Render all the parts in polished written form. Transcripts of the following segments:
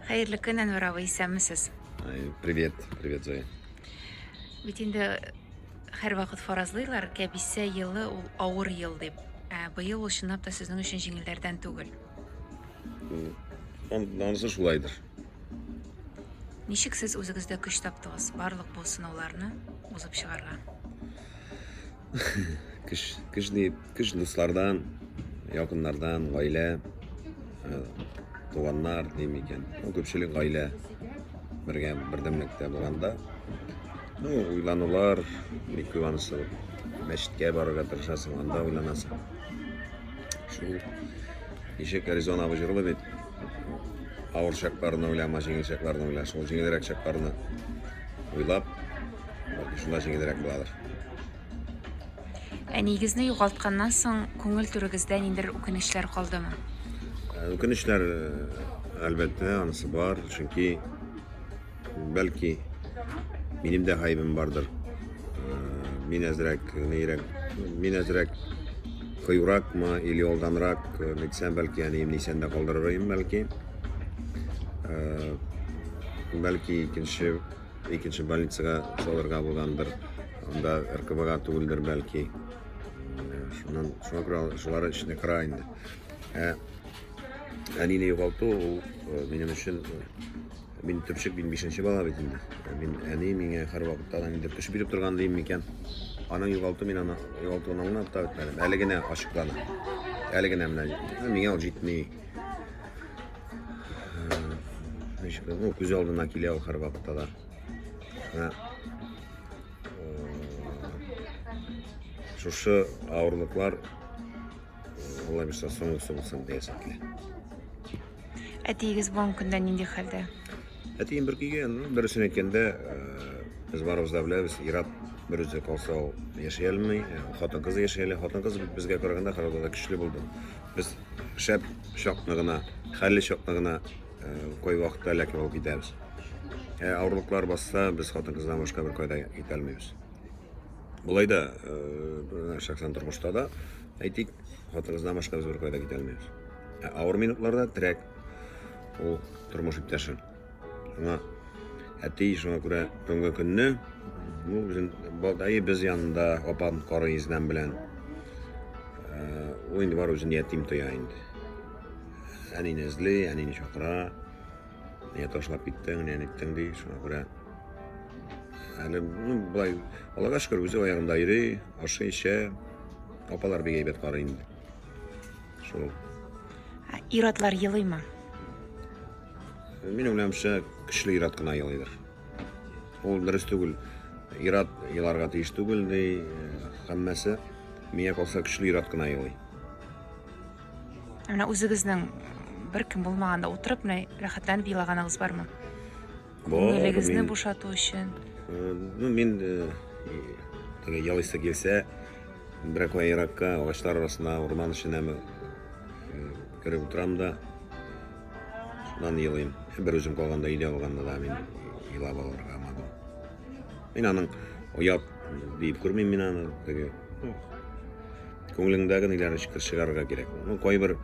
Хәерле көн, Әнвәр абый, исәнмесез. Привет, привет, Зоя. Бит инде һәрвакыт фаразлыйлар, кәбисә елы ул авыр ел дип. Ә быел ул чынлап та сезнең өчен җиңелләрдән түгел. Анысы шулайдыр. Ничек сез үзегездә көч таптыгыз барлык бу сынауларны узып чыгарга? Көч, көч дип, көч дуслардан, якыннардан, гаилә, э, туганнар дим икән. Ну, күпчелек гаилә бергә бердәмлектә булганда, ну, уйланулар бик күп анысы. Мәчеткә барырга тырышасың, анда уйланасың. Шул ничек Аризона абый җырлый бит. Авыр чакларны уйлама, җиңел чакларны уйла. Шул җиңелрәк чакларны уйлап, бәлки шунда җиңелрәк буладыр. Әниегезне югалтканнан соң күңел түрегездә ниндидер үкенечләр калдымы? Э, үкенечләр, э, әлбәттә, анысы бар, чөнки бәлки минем дә гаебем бардыр. Э, мин әзрәк, нирәк, мин әзрәк кыюракмы или алданрак нитсәм, бәлки әниемне исән дә калдырыр идем, бәлки. Бәлки икенче Икенче больницага салырга булгандыр. Анда РКБга түгелдер бәлки. Шуннан шуңа күрә шулар эчне кыра инде. Ә әнине югалту ул э, минем өчен э, мин төпчек, мин бишенче бала бит инде. Э, мин әни миңа һәрвакытта да нидер көч биреп торган дим микән. Аның югалту мин аны югалтуын аңлап та бетмәдем. Әле генә ачыклана. Әле генә менә миңа ул җитми. Ничек, ну, күз алдына килә ул һәрвакытта да. Менә шушы авырлыклар Алла бирсә соңгысы булсын диясем килә. Әтиегез бүгенге көндә нинди хәлдә? Әтием бер көйгә, ну, дөресен әйткәндә, без барыбыз да беләбез, ир-ат бер үзе калса ул яши алмый, хатын-кыз яши ала. Хатын-кыз безгә караганда һәрвакытта да көчле булды. Без шәп чакны гына, хәлле чакны гына э, кай вакытта эләкеп алып китәбез. Ә авырлыклар басса, без хатын-кыздан башка бер кайда китә алмыйбыз. Болай да, э, шәхсән тормышта да, әйтик, хатын-кыздан башка без бер кайда китә алмыйбыз. Ә авыр минутларда терәк ул тормыш иптәше. Шуңа әти шуңа күрә бүгенге көнне ну, үзен бадай без янында апам карый изнәм белән. Э, ул инде бар үзен ятим тоя инде. Әнине эзли, әнине чакыра. Нигә ташлап киттең, нигә ниттең ди, шуңа күрә әле ну, болай Аллага шөкер, үзе аягында йөри, ашый, эчә. Апалар бик әйбәт карый инде. Шул. Ир-атлар елыймы? Минем уйлавымча, көчле ир-ат кына елыйдыр. Ул дөрес түгел. Ир-ат еларга тиеш түгел, ди э, һәммәсе. Миңа калса, көчле ир-ат кына елый. Менә үзегезнең беркем булмаганда утырып, менә рәхәтләнеп елаганыгыз бармы? Күңелегезне бушату өчен. Э, ну, мин э, теге елыйсы килсә, берәр кая еракка, агачлар арасына, урман эченә кереп утырам да, Шуннан елыйм. Бер үзем калганда, өйдә булганда да мин елап алырга могу. Мин аның оят диеп күрмим мин аны. Теге күңелеңдәге ниләрне чыгарырга кирәк. Ну, кайбер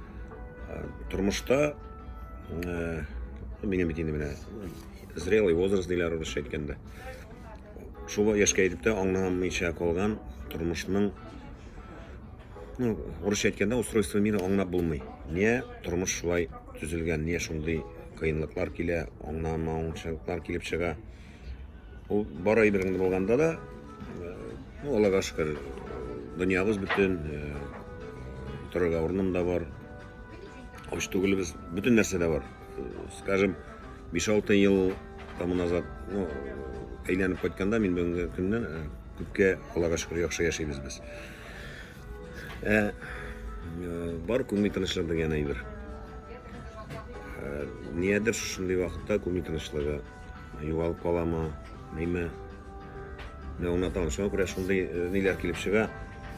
э, тормышта э, минем бит инде менә зрелый возраст диләр урысча әйткәндә. Шул яшькә җитеп тә аңламыйча калган тормышның Ну, урысча әйткәндә, устройство мира аңлап булмый. Ния тормыш шулай төзелгән, ния шундый кыенлыклар килә, аңламаучылыклар килеп чыга. Ул бар әйбереңдә булганда да, э, ну, Аллага шөкер, дөньябыз бөтен, э, торырга урыным да бар. Ач түгелбез, бөтен нәрсә дә бар. Э, скажем, 5-6 ел тому назад, ну, әйләнеп кайтканда мин бүгенге көннән күпкә, Аллага шөкер, яхшы яшибез без. Ә, э, бар күңел тынычлыгы дигән әйбер. Ә, ниядер шушындый вакытта күңел тынычлыгы югалып каламы, ниме? Менә аңлата алмыйм. Шуңа күрә шундый э, ниләр килеп чыга,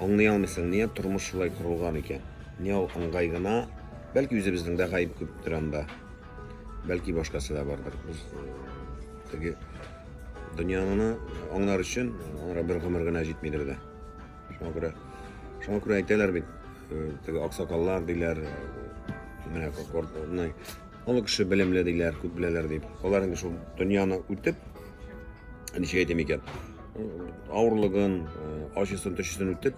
аңлый алмыйсың, ния тормыш шулай корылган икән? Ния ул ыңгай гына? Бәлки үзебезнең дә гаеп күптер анда. Бәлки башкасы да бардыр. Без э, теге дөньяны аңлар өчен аңа бер гомер генә җитмидер дә. Шуңа күрә, шуңа күрә әйтәләр бит, э, теге аксакаллар диләр, э, менә Олы кеше белемле диләр, күп беләләр дип. Алар инде шул дөньяны үтеп, ничек әйтим икән, авырлыгын, ачысын, төчесен үтеп,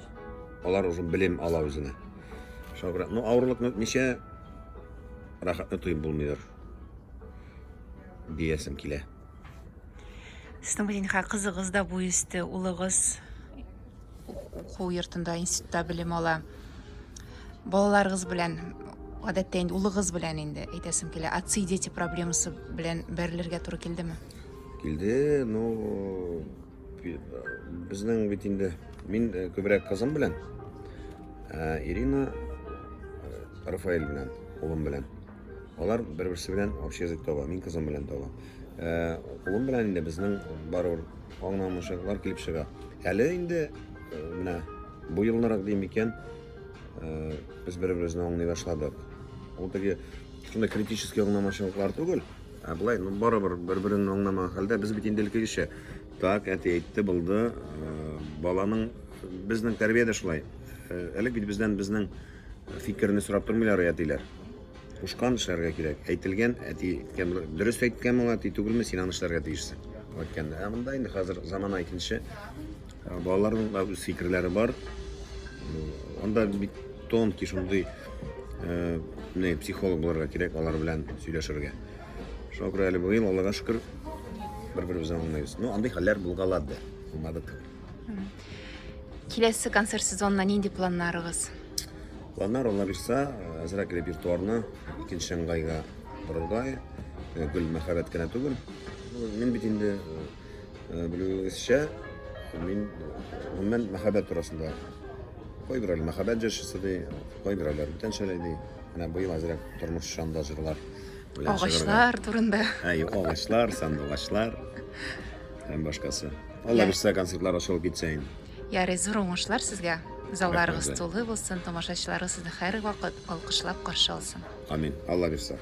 алар уже белем ала үзенә. Шуңа күрә, ну, авырлыкны үтмичә рәхәтне тоеп булмыйдыр диясем килә. Сезнең бит инде кызыгыз да буй үсте, улыгыз уку йортында, институтта белем ала. Балаларыгыз белән, гадәттә инде улыгыз белән инде әйтәсем килә, отцы и дети проблемасы белән бәрелергә туры килдеме? Килде, ну, безнең бит инде мин э, күбрәк кызым белән, ә Ирина э, Рафаэль белән, улым белән. Алар бер-берсе белән общий язык таба, мин кызым белән табам. Ә, улым белән инде безнең барыбер аңламаучылыклар килеп чыга. Әле инде э, менә бу елнарак дим икән, э, без бер-беребезне аңлый башладык. Ул теге шундый критический аңламаучылыклар түгел, ә болай, ну барыбер бер-берен аңламаган хәлдә без бит инде элеккегечә. Так, әти әйтте, булды. Э, баланың безнең тәрбия дә шулай. Элек бит бездән безнең фикерне сорап тормыйлар әтиләр. Кушкан эшләргә кирәк. Әйтелгән, әти әйткән, дөрес әйткән ул әти түгелме, син аны эшләргә тиешсең. Әйткәндә. Ә монда инде хәзер замана икенче. Балаларның да үз фикерләре бар. Анда бик тонкий шундый э, не, психолог булырга кирәк алар белән сөйләшергә. Шуңа күрә әле быел, Аллага шөкер, бер-беребезне аңлыйбыз. Ну, андый хәлләр булгалады. Булмады түгел. Киләсе концерт сезонына нинди планнарыгыз? Планнар, Алла бирса, әзрәк репертуарны икенче ыңгайга борырга, э, гел мәхәббәт кенә түгел. Мин бит инде э, белүегезчә, мин гомумән мәхәббәт турасында. Кайберәүләр мәхәббәт җырчысы ди, кайберәүләр бүтәнчәләй ди. Менә быел әзрәк тормышчан да җырлар белән Агачлар турында. Әй, агачлар, сандугачлар һәм башкасы. Алла бирса, концертлар ачылып китсә инде. Ярый, зур уңышлар сезгә. Залларыгыз тулы булсын, тамашачыларыгыз сезне һәрвакыт алкышлап каршы алсын. Амин. Алла бирса.